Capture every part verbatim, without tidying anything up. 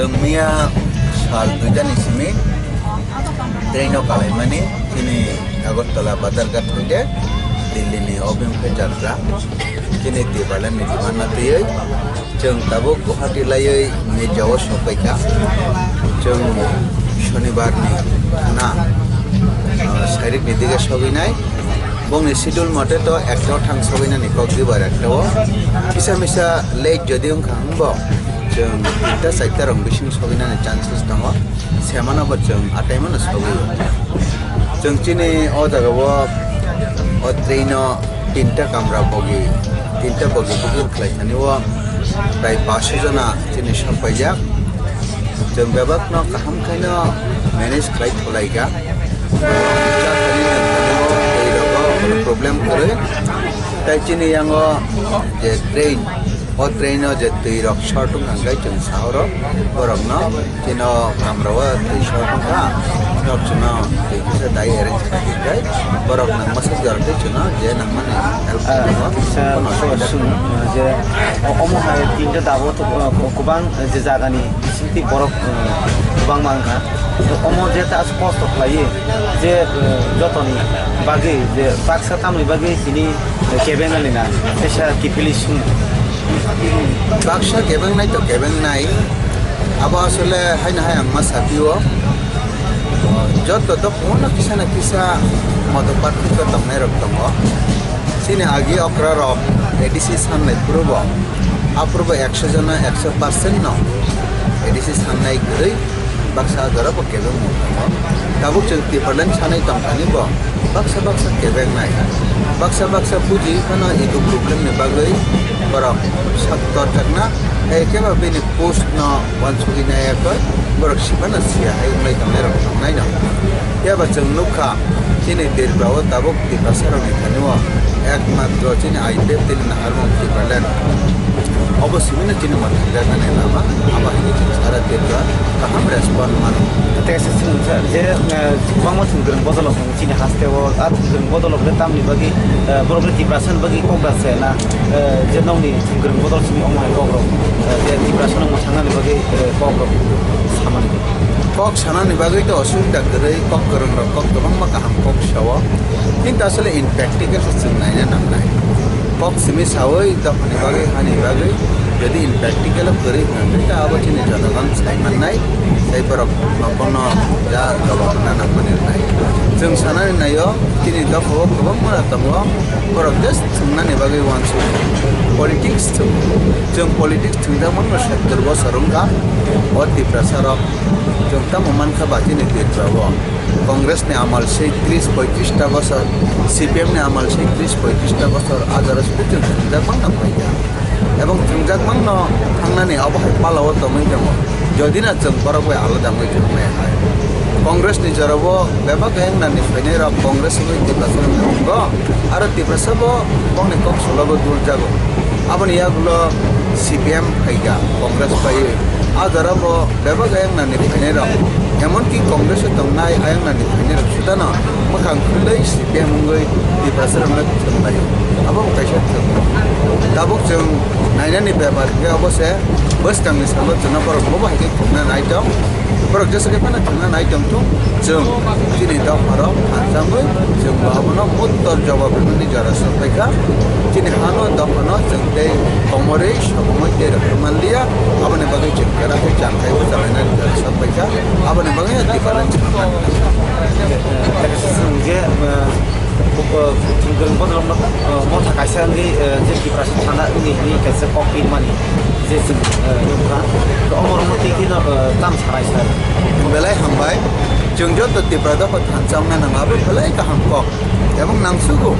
Chwng miya sal duitani simi train o kalaimani chini Agartala Bazarghat hoite Delhi ni Obimpe jatra chini Tipraland ni demand na twiwi chwng tabuk Guwahati laiwi Mirjao sokpaikha. Chwng Shonibar ni na, ah, sairik ni dige sogwinai. Bongni schedule mote to ekta o thang sogwinani kok dibar ekta o. Kisa misa late jodi wngkha hwnbo chwng tinta charta rok bising sogwinani chances tongo. Semano bo chwng ataimano sogwi. Chwng chini o jaga o, o train o tinta kamra bogi, tinta bogi booking khlai thani o prai paanch sho jona chini sokpaijak. Chwng bebakno kaham khaino manage khlai thulaikha. Chathani nangkukmano twi rogo kono problem kwrwi. Tai chini yango je train, o train o je twi rok short wngkha hwnkhe chwng sahoro borokno chino kamra o twi short wngkha. Nok chwngno twi kisa dai arrange khlai di khe borok nangma se jorok twi chwngno je nangmani help khlainai. Kono osubida kwrwi. Je omo hai tinta dabo to, uh, kwbang je jagani bisingtwi borok, uh, kwbangma wngkha. Omo je ta aswk kosto khlaiwi je, uh, jotoni bagwi je baksa tamni bagwi tini kebengnani na teisa kiphilwi sung. Baksa kebengnai to kebengnai, abo asole haino hai ang ma sapio. Joto to kono kisa na kisa moto parthokyo tongnai rok tongo. Chini agi okra rok A D C sannai phuru bo, aphuru bo ekso jona ekso percent no A D C sannai kwrwi baksa jora bo kebengmung tongo. Tabuk chwng Tipraland sanai tongthani bo baksa baksa kebengnai, baksa baksa buji phano ego problem ni bagwi borok sak torjakna, hai khe ba bini post no wansugwi nai ya khe borok sibana siya hai wngwi tongnai rok tongnai no. Phiya ba chwng nukha chini Tripura o tabuk Tiprasa rok ni thani o ekmatro chini I P F tini naharmung Tipraland obo simi no chini mwthangjaknani lama abo hai khe chini sara Tripura kaham respond mano. Tei se chwng je, eh, kwbangma chwng kwrwng bodol rok chini haste o, a chwng kwrwng bodol rok le tamni bagwi, eh, borok le Tiprasa ni bagwi kok da se na, eh, je nokni chwng kwrwng bodol simi omo hai kok rok, eh, je Tiprasa no mwthangnani bagwi, eh, kok rok samani. Kok sanani bagwi to osubida kwrwi, kok kwrwng rok kok kwbangma kaham kok sao, kintu asole in practical se chwng naina nangnai. Kok simi saui dophani bagwi, hani bagwi, jodi in practical o kwrwi hwnwi ta abo chini jonogon sai mannai, tei borok nokhorno ja jawab rwna nangmani rwnai. Chwng sanani naio, chini dophao kwbangma tongo, borok just thwngnani bagwi uansuk. Politics thwng, chwng politics thwngjak mano sottor bosor wngkha o Tiprasa rok. Chwng tamo mankha ba chini Tripura o. Congress ni amal sei tris poitris ta bosor, C P M ni amal sei tris poitris ta bosor, a jora side chwng thwngjak mangna phaikha. Ebong thwngjak mangno thangnani abo hai pala o tongwi tongo. Jodi na chwng borok bai alada wngwi thangmaya hai. Congress ni jora o bebak ayang nani phainai rok Congress wngwi Tiprasa wngwi tongo. Aro Tiprasa bo bongni kok solo bo dul jago. Aboni yagulo C P M phaikha Congress bai. A jora bo bebak ayang nani phainai rok, emonki Congress o tongnai ayang nani phainai rok sudano mwkhang khwlwi C P M wngwi Tiprasa rokno thwnglaio. Abo bo kaisa thwng. Tabuk chwng nainani bepar hwnkhe obo se bwskangni salo chwngno borok bobo hai khe thwngna nai tong. Borok jesa khe phano thwngna nai tong thung. Chwng chini dopharok thansa wngwi chwng bo abono muttor jawab rwnani jora sokphaikha. Chini hano dophano chwng tei komorwi sobongwi tei rwkhe manliya. Aboni bagwi chwng kwrak khe changkhai bwchalainani jora sokphaikha. Aboni bagwi difference. Chwng je, uh, Bo, bo, chwng kwrwng bodol rok, eh, motha kaisa wngwi, eh, je Tiprasa thana wngwi hinwi kaisa kok twi mani je chwng, eh, nukha. To omo rokno twi kheno, eh, tam sanai sir. Belai hambai. Chwng joto Tipra dopha thansa wngna nang abo belai kaham kok. Ebong nangsugo.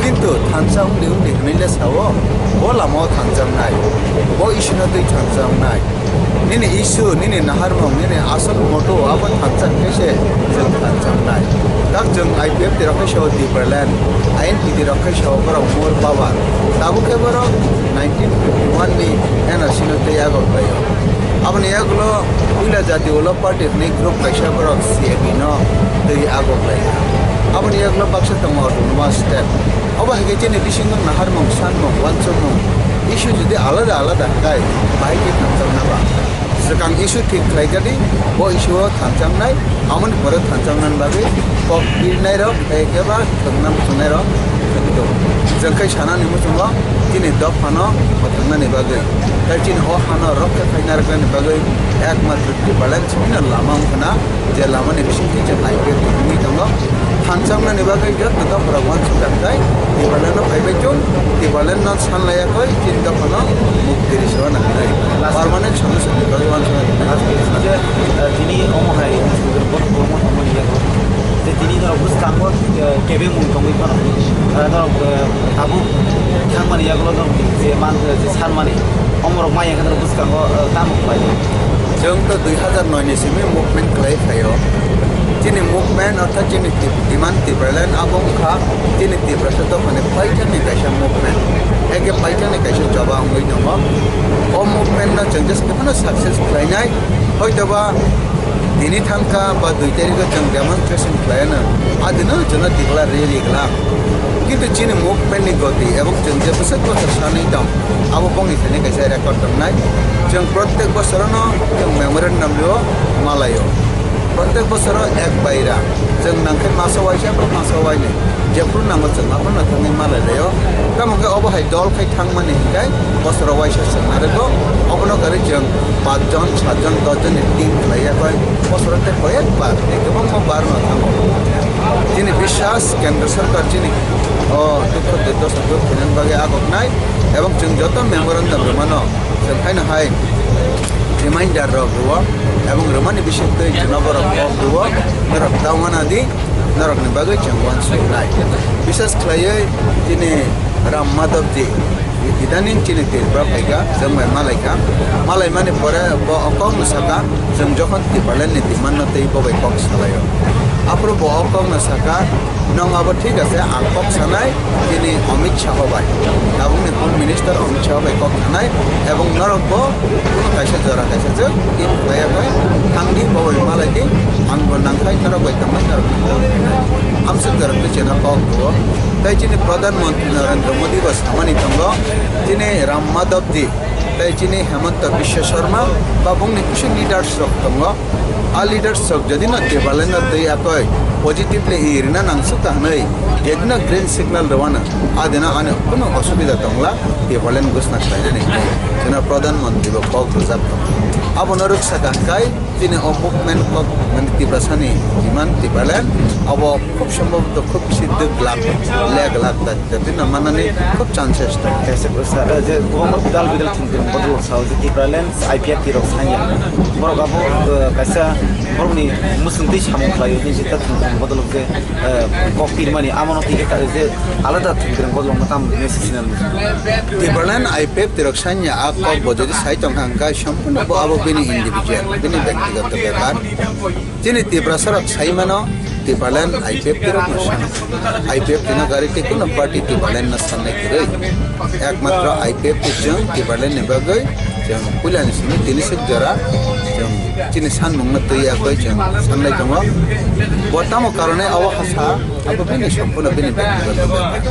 Kintu thansa wngdi wngdi hinwi le sao, bo lama o thansa wngnai. Bo issue no twi thansa wngnai. Nini issue, nini naharmung, nini asol moto abo thansa khe se chwng thansa wngnai. Tak chwng I P F T rok khe sao Tipraland, I N P T rok khe sao borok mor power. Tabuk khe borok nineteen fifty-one ni N R C no twi agok laio. Aboni yagulo puila jati ulo party hwnwi group kaisa borok C A B no twi agok laikha. Aboni yagulo baksa tongo autonomous state. Obo hai khe chini bisingo naharmung, sanmung, uansukmung, issue jodi alada alada hwnkhe, bahai khe thangjak na ba? C Swkang issue thik khlai kadi, bo issue o thanchang nai, amoni pore thanchang nani bagwi kok birnai rok, tei khe ba thwngna muchungnai rok thwngwi tongo. Jwng khe sanani muchungo chini dophano mwthangna ni bagwi, tei chini o hano rokha khaina rwknani bagwi ekmatro Tipraland simi no lama wngkha na, je lama ni bisingtwi je highway tongwi tongo. Thanchang nani bagwi joto dophano uansuk kha khe Tipraland no phaibai chung, Tipraland no san laiya khe chini dophano mukti rw swnai. Permanent solution ni bagwi uansuk kha khe. Last je, eh, tini omo hai, bono, bono, bono, bono, je tini norok bwskango, eh, kebengmung tongwi phano, eh, norok, eh, tabuk thangmani yagulo norok je man, je sanmani, omorok maya khe norok bwskango, eh, tamo khlai. Chwng to dui hazar noi ni simi movement khlai phaio. Chini movement orthat chini Tip-, demand Tipraland abo wngkha chini Tiprasa dophani paithakni kaisa movement. Eke paithakni kaisa choba wngwi tongo. O movement no chwng just kephano success khlainai. Hoitoba tini thangkha ba dui tarikh o chwng demonstration khlaino, adino chwngno tikla rally khlak. Kintu chini movement ni goti ebong chwng je bwswk bwswk sanwi tong, abo bongni thani kaisa record tongnai. Chwng protek bosorono chwng memorandum rwo, malaio. Protek bosoro ek baira chwng nangkhe masa waisa ba masa waini. Jephuru nango chwng aphano thangwi malai laio. Tamo khe obo hai dol khai thangmani hinkhe bosoro waisa chwng narwgo. Obono kwrwi chwng pach jon, sat jon, dos jon ni team khlai ya koi. Bosoro tei koi ek bar, tei kwbangma bar no thango. Chini biswas kendra sarkar chini o dukho durdosa duk khainani bagwi agoknai. Ebong chwng joto memorandum rwmano chwng haino hai reminder rok rwo. Ebong rwmani bisingtwi chwngno borok kok rwo. Norok tamo nadi. Norokni bagwi chwng uansuknai. Biswas khlaiwi chini Ram Madhavji, idaning chini Tripura phaikha, chwng bai malaikha. Malaimani pore bo o kokno saka, chwng jokhon Tipralandni demandno twi bo bai kok salaio. Aphuru bo o kokno saka, nwng abo thik ase, ang kok sanai, chini Amit Shah bai. Tabukni Home Minister Amit Shah bai kok sanai, ebong norok bo Kunu kaisa jora kaisa je team khlaiya khe thangdi, bo bai malai di, ang bo nangkhai norok bai tongmai norok nangkhai. Amsuk jorok twi cheno kok rwo. Tei chini Pradhan Mantri Narendra Modi bo samani tongo, chini Ram Madhav ji, tei chini Hemanta Biswa Sarma ba bongni kisi leaders rok tongo. A leaders rok jodi no Tipraland no twi akoi positively hi rina nangsukha hwnwi, jodi no green signal rwano, adino ano kunu osubida tongla. Tipraland gwsna khlainani hwnwi chwngno Pradhan Mantri bo kok rwjak tongo. Abono rwksa kha hwnkhe chini o movement kok, mane Tiprasani demand Tipraland abo khub sombhoboto khub bisi dui lakh, leg lakh da, da, tino manani khub chances tongo. Kaisa bwsa, eh, je kwbangma dal bidal thwng thwng bodol sao je Tipraland I P F T rok sanya. Borok abo, eh, kaisa borokni mwswngtwi samung khlaio, je jeta thwng thwng bodol je eh, kok pirmani, amono twi khe ta-, je alada thwngkwrwng bodolno tamo message sinani muchungo. Tipraland I P F T rok sanya a kok bo jodi sai tongkha hwnkhe, sompurno bo abo bini individual, bini byaktigoto bepar. Chini Tiprasa rok sai mano, Tipraland I P F T rok no sano. I P F T no gari tei kuno party Tipraland no sanai kwrwi. Ekmatro I P F T chwng Tipraland ni bagwi chwng puilani simi tini sik jora chwng chini sanmungno twi yakwi chwng sanlai tongo. Bo tamo karone abo hasa, abo bini sompurno bini byaktigoto bepar.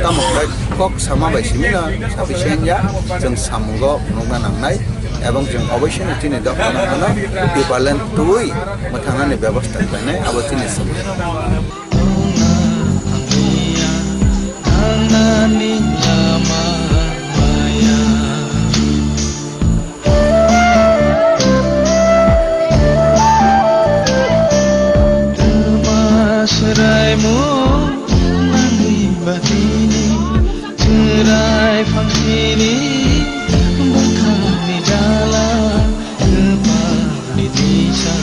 Tamo khe kok sama bai simi no sabi se wngya, chwng samungo phunukna nangnai, ebong chwng oboisino chini dophano hano Tipraland twi mwthangnani bebosta khlainai, abo chini samung. Swraimo nangni bagwini chwrai phangsini bwkhakni jala kwpalni tisa.